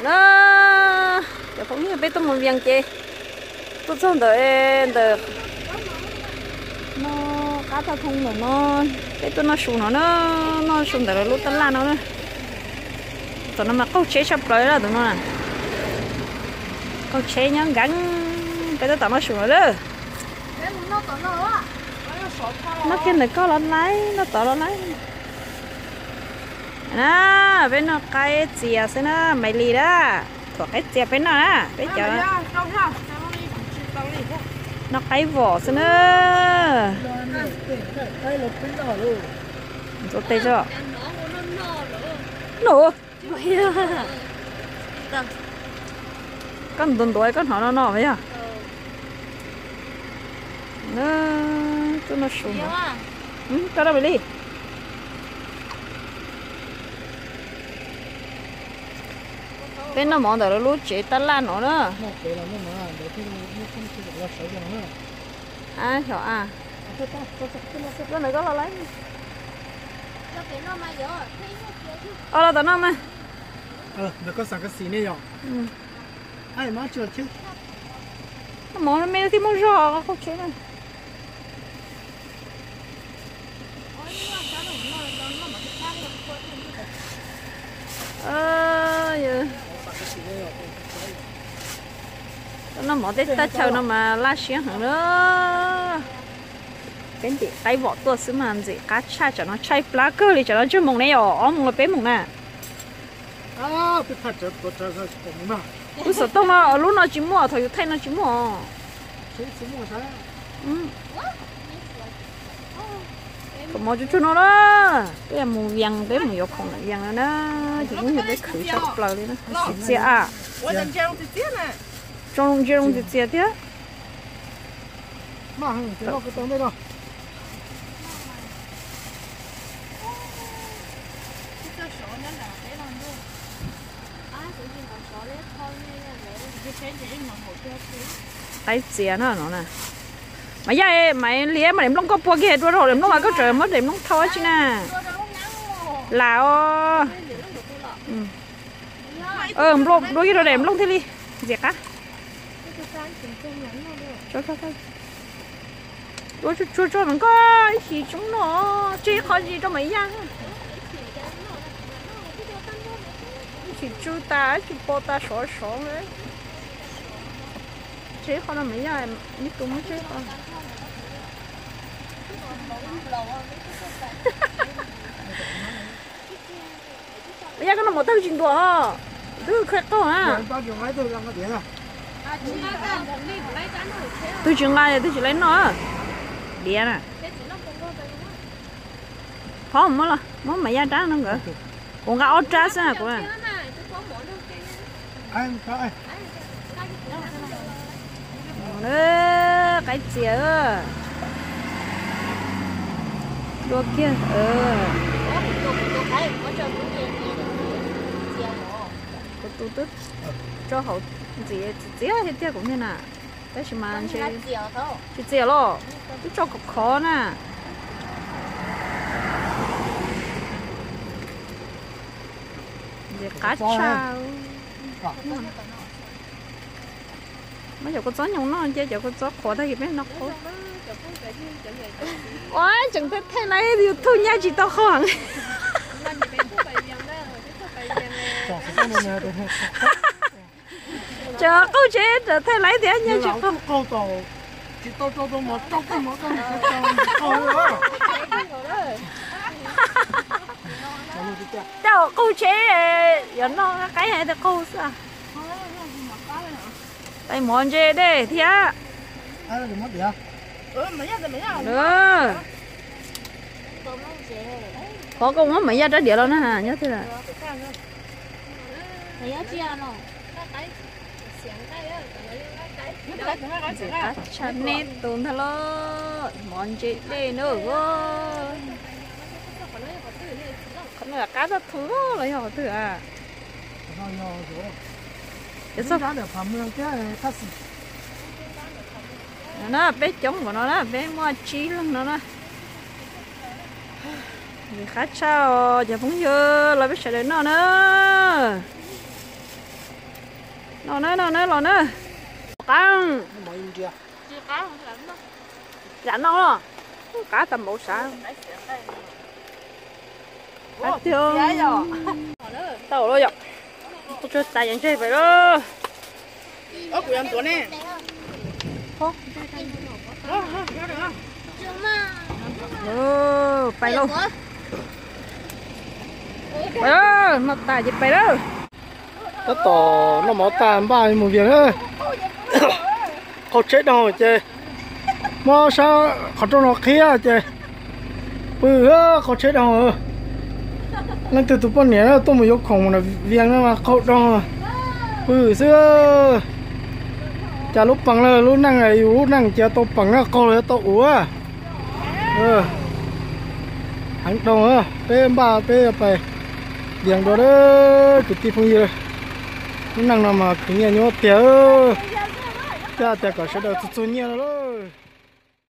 Na, cov phooj ywg, peb tuaj mus Vias ces tuaj txog ntawm, ntawm no, qab thaj thoob ntawm no, peb tuaj noj su no na, noj su ntawm lawv lub tab laj no na. Tom no mas qaug tsheb tshaj plaws lawm tus no na. Qaug tsheb nyob nkees, peb tab tom noj su no lawm. Noj kiag ntawm koj los lawm, noj tod los lawm. Na, peb noj qaib txias xwb na, Maiv Lis na. Thuam qaib txias peb noj na, peb cov noj qaib vom xwb na. Ntxuav tes tso. Nus, koj ntuav ntuav koj hnov no no yog. Tuaj noj su no. Koj noj Maiv Lis. Peb noj mov ntawm lawv lub tsev tab laj no na. Xyov a, koj ntawd koj los lawm. Os, los tom no mas. Noj mov me thiaj muaj zog qaug tsheb na. Noj mov tej thaj chaw no mas laj siab heev na. Peb ntim qaib vom tuaj xwb mas ntxim qab tshaj, tsam no tshaib plab kawg li, tsam no tsawg moos ne, yog ob moos los peb moos na. Lub xov tooj no, lub no tsis muaj, thaum yus thaij no tsis muaj. Thaum mov tsuag tsuag no na, peb mus Vias, peb mus yuav khoom Vias no na, ces kuj yog peb khwv tshaj plaws li na. Txias txias a, zoo ntsia zoo txias txias thiab. Qaib txias no no na. Mas yaj, Maiv Lis, mas daim nplooj koj pua kiag dua rau daim nplooj mas koj tseem muab daim nplooj thau tsi na. Lam os. Nplooj dua kiag rau daim nplooj thiaj li ntxim qab. Dua tsuag tsuag tso mas koj ib chim tsoob noj, tseg qhov ntsis rau Maiv Yaj. Ib chim tsw tas, ib chim pos tas sov sov. Tseg qhov no Maiv Yaj, ib tug muab tseg qhov. Maiv Yaj, koj noj mov tag tsis ntuas os, twb khaij qaug na. Twb tsis nqa, twb tsis laib noj diav na. Phov muab los muab Maiv Yaj rab no nkawd. Kuv nqa ob rab xwb kuv. Qaib txias dua kiag. Kuv tus twb tso hauv ntxiv, txias txias thiab tiag kuv niag na. Tab sis mas ntshe tsis txias los, twb tso khov khov na. Ntxim qab tshaj. Muab cov kua txob nyoos noj cia, cov kua txob qhuav tag kis peb noj qub. Ua tseem thaij laib YouTube nyaj tsis tau qhov heev. Tseem qaug tsheb tseem thaij laib thiab nyaj tsis qaug. Tej zaum qaug tsheb, yuav noj qaib hais tias qaug xwb. Tais mov ntse dej thiab. Qhov koj muab Maiv Yaj rab diav los na nyob twg lawm. Ntxim qab tshaj neb tus ntag lauj, mov ntse dej na. Qhov no qab tag thoob los yog qhov twg a? No na, peb coob npaum no na, peb muaj tsib leeg no na. Ntxim qab tshaj os cov phooj ywg, los peb sawv daws noj na. No na, no na, los na. Qab. Zam no los. Qab tag npaum sav. Qab tiag. Tau los yom. Tus tas yeej ntseg pem lawm. Pais lauj. Noj tas ces pais lawm. Tab tom noj mov tas npaj mus vias na. Qaug tsheb doog ces muab sab qhov rooj no qhib ces pw, qaug tsheb doog. Leej twg tus poj niam tuaj mus yuav khoom vias no mas qaug doog, pw xwb. Cas lub pees lawm, lub neej yus lub neej ces tau peem na, qaug los yuav tau ua. Heev doog, peb npaj peb pais vias dua kwv tij phooj ywg. Lub neej no mas khwv nyiaj nyuaj tiag, thiaj tias kom sawv daws txug txug nyiaj no lauj.